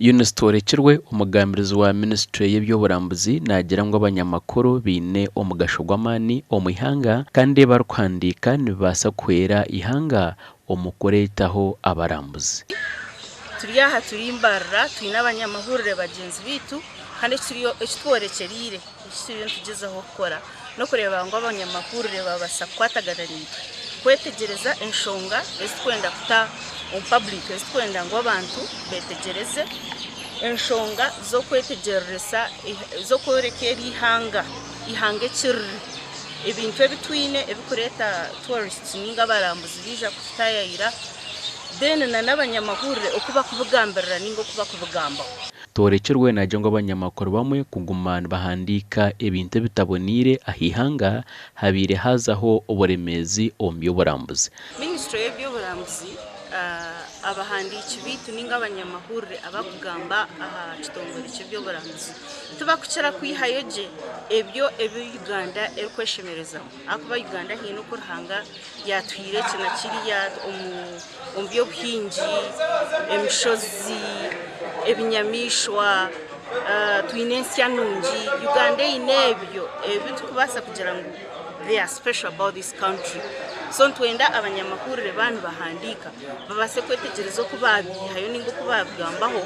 Eunice Tworekirwe, omugambirizi wa minisiture y'eby'oburambuzi naagira ngu abanyamakuru baine omugasho gw'amaani omu ihanga kandi ebi barikuhandiika nibibaasa kuhwera eihanga omu kureetaho abarambuzi. Turi aha turi Mbarara twine abanyamahurire bagyenzi baitu kandi eki tworekyereire eki turiyo nitugyezaho kukora n'okureeba ngu abanyamahurire baabaasa kukwatagana naitwe kwetegyereza enshonga ezi turikwenda kuta omu public ezi turikwenda ngu abantu beetegyereze enshonga z'okwetegyereresa z'okworeka eri ihanga eihanga eki riri ebintu ebi twine ebirikureeta tourists ninga abarambuzi baija kututaayayira then na n'abanyamahurire oku barikubigambirira ninga oku barikubigambaho. Tworekirwe naagira ngu abanyamakuru bamwe kuguma nibahandiika ebintu ebitaboneire aha ihanga habaire haazaho oburemeezi omu by'oburambuzi. Minisiture y'eby'oburambuzi, abahandiiki baitu ninga abanyamahurire abakugamba aha kitongore ky'eby'oburambuzi tibakukira kwihayo gye ebyo ebi Uganda erikweshemerezamu ahakuba Uganda haine oku Ruhanga yaatuhaire eki na kiriya omu by'obuhingi, emishozi, ebinyamaishwa, twine ensya nungi. Uganda eine ebyo ebi turikubaasa kugira ngu they are special about this country. So nitwenda abanyamahurire baaba nibahandiika babaase kwetegyereza oku baabiihayo nainga oku baabigambaho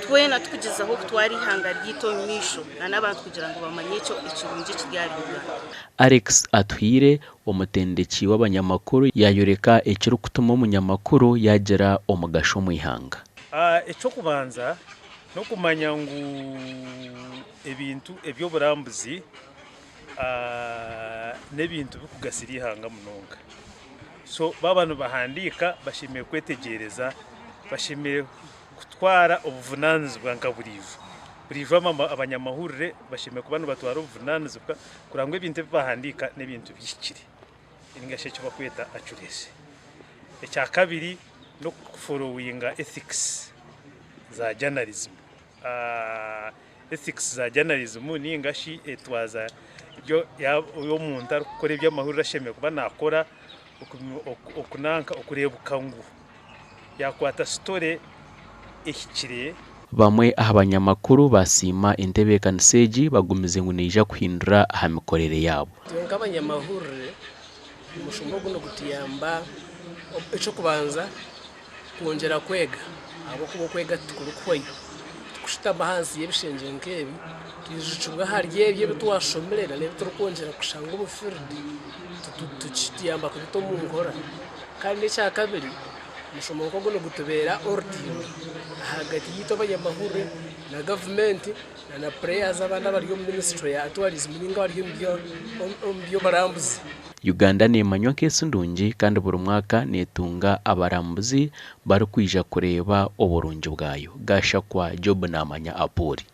twena tukugyezaho kutwara eihanga ryaitu omu maisho n'abantu kugira ngu bamanye ekyo ekirungi ekiri ahari Uganda. Alex Atuhaire, Omutendeki w'abanyamakuru yaayoreka ekirikutuma omunyamakuru yaagira omugasho omu ihanga. Eky'okubanza n'okumanya ngu ebintu eby'oburambuzi n'ebintu birikugasira eihanga munonga. So baaba nibahandiika bashemereire kwetegyereza, bashemereire kutwara obuvunaanizibwa nka buriijo. Buriijo abanyamahurire bashemereire kuba nibatwara obuvunaanizibwa kureba ngu ebintu ebi bahandiika n'ebintu bihikire ninga shi eki barikweta accuracy. Ekyakabiri n'okuforowinga ethics za journalism. Ethics za journalism ninga shi etwaza y'omuntu arikukora eby'amahurire ashemereire kuba naakora okunanka okureebuka ngu yaakwata story ehikire. Bamwe aha banyamakuru baasiima entebeekanisa egi bagumize ngu neija kuhindura aha mikorere yaabo. Itwe nk'abanyamahurire omushomo ogu nigutuyamba eky'okubanza kwongyera kwega ahabw'okuba okwega tikurikuhwayo. Tikushutama ahansi y'ebishengye nk'ebi twijukibwa ahari ebyo ebi twashomire n'ebi turikwongyera kushanga omu fiiridi kituyamba kubita omu nkora. Kandi n'ekyakabiri omushomo nk'ogu nigutubeera orutindo ahagati yaitu abanyamahurire na gavumenti na pureyaazi abandi abari omu minisitule ya tuwarizimu nainga abari omu by'oburambuzi. Uganda neemanywa nk'ensi ndungi kandi buri mwaka neetunga abarambuzi barikwija kureeba oburungi bwayo. Gashakwa Job Namanya Apoori.